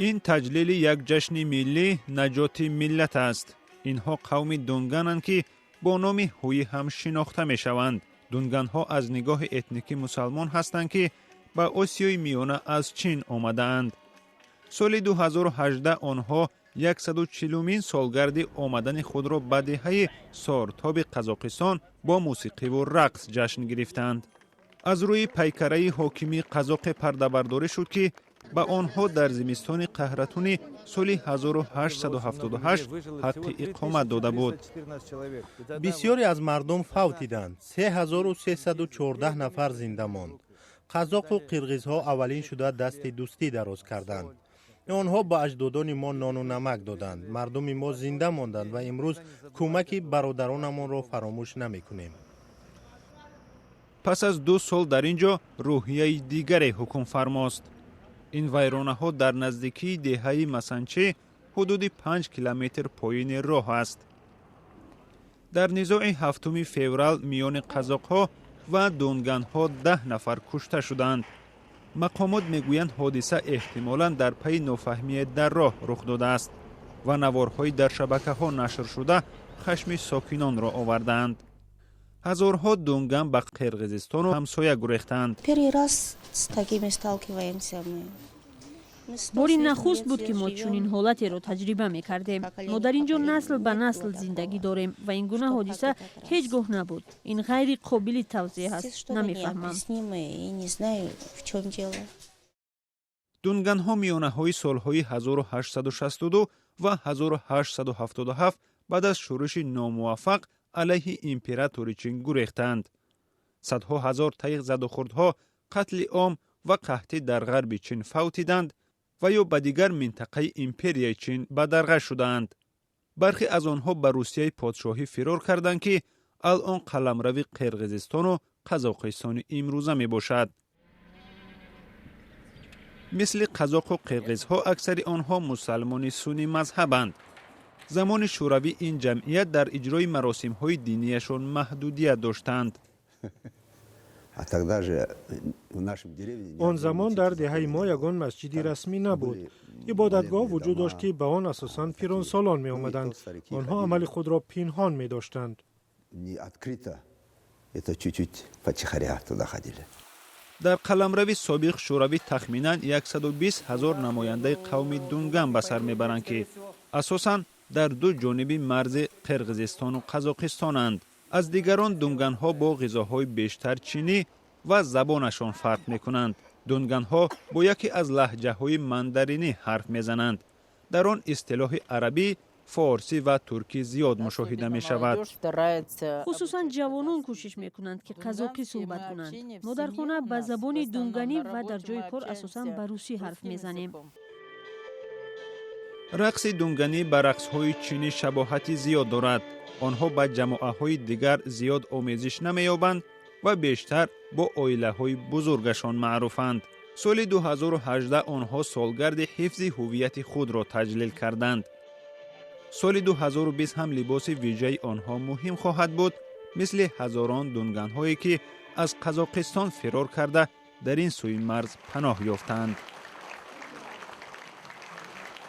Ин таҷлили як ҷашни миллӣ, наҷоти миллат аст. Инҳо қавми дунгананд, ки бо номи ҳуи ҳам шинохта мешаванд. Дунганҳо аз нигоҳи этникӣ мусалмон ҳастанд, ки ба Осиёи Миёна аз Чин омадаанд. Соли 2018 онҳо 140-умин солгарди омадани худро ба деҳаи Сортоби Қазоқистон бо мусиқиву рақс ҷашн гирифтанд. Аз рӯи пайкараи ҳокими қазоқе пардабардорӣ шуд, ки ба онҳо дар зимистони қаҳратуни соли 1878 ҳаққи иқомат дода буд. Бисёре аз мардум фавтиданд, 3314 нафар зинда монд. Қазоқу қирғизҳо аввалин шуда дасти дӯстӣ дароз карданд. Онҳо ба аҷдодони мо нону намак доданд. Мардуми мо зинда монданд ва имрӯз кӯмаки бародаронамонро фаромӯш намекунем. Пас аз 2 сол дар ин ҷо рӯҳияи дигаре ҳукмфармост. Ин вайронаҳо дар наздикии деҳаи Масанчи, ҳудуди 5 километр поёни роҳ аст. Дар низои 7 феврал миёни қазоқҳо ва дунганҳо 10 нафар кушта шуданд. Мақомот мегӯянд, ҳодиса эҳтимолан дар пайи нофаҳмие дар роҳ рух додааст ва наворҳои дар шабакаҳо нашршуда хашми сокинонро овардаанд. Ҳазорҳо дунган ба Қирғизистону ҳамсоя гурехтанд. Первый раз с такими сталкиваемся мы. Бори нахуст буд, ки мо чунин ҳолатеро таҷриба мекардем. Мо дар ин ҷо насл ба насл зиндагӣ дорем ва ин гуна ҳодиса ҳеҷ гоҳ набуд. Ин ғайри қобили тавзеҳ аст, намефаҳмам. Дунганҳо миёнаҳои солҳои 1862 ва 1877 баъд аз шӯриши номуваффақ алайҳи императори Чин гурехтанд. Садҳо ҳазор таи задухӯрдҳо, қатли ом ва қаҳтӣ дар ғарби Чин фавтиданд ва ё ба дигар минтақаи империяи Чин бадарға шудаанд. Бархе аз онҳо ба Русияи подшоҳӣ фирор карданд, ки алон қаламрави Қирғизистону Қазоқистони имрӯза мебошад. Мисли қазоқу қирғизҳо, аксари онҳо мусалмони суннӣ мазҳабанд. Замони Шӯравӣ ин ҷамъият дар иҷрои маросимҳои динияшон маҳдудият доштанд. Он замон дар деҳаи мо ягон масҷиди расмӣ набуд. Ибодатгоҳ вуҷуд дошт, ки ба он асосан пиронсолон меомаданд. Онҳо амали худро пинҳон медоштанд. Это чуть-чуть потихаря туда ходили. Дар қаламрави собиқ Шӯравӣ тахминан 120 ҳазор намояндаи қавми дунган ба сар мебаранд, ки асосан дар ду ҷониби марзи Қирғизистону Қазоқистонанд. Аз дигарон дунганҳо бо ғизоҳои бештар чинӣ ва забонашон фарқ мекунанд. Дунганҳо бо яке аз лаҳҷаҳои мандаринӣ ҳарф мезананд. Дар он истилоҳи арабӣ, форсӣ ва туркӣ зиёд мушоҳида мешавад. Хусусан ҷавонон кӯшиш мекунанд, ки қазоқӣ суҳбат кунанд. Мо дар хона ба забони дунганӣ ва дар ҷои кор асосан ба русӣ ҳарф мезанем. Рақси дунганӣ ба рақсҳои чинӣ шабоҳати зиёд дорад. Онҳо ба ҷамоаҳои дигар зиёд омезиш намеёбанд ва бештар бо оилаҳои бузургашон маъруфанд. Соли 2018 онҳо солгарди ҳифзи ҳуввияти худро таҷлил карданд. Соли 2020 ҳам либоси вижаи онҳо муҳим хоҳад буд, мисли ҳазорон дунганҳое, ки аз Қазоқистон фирор карда, дар ин сӯи марз паноҳ ёфтанд.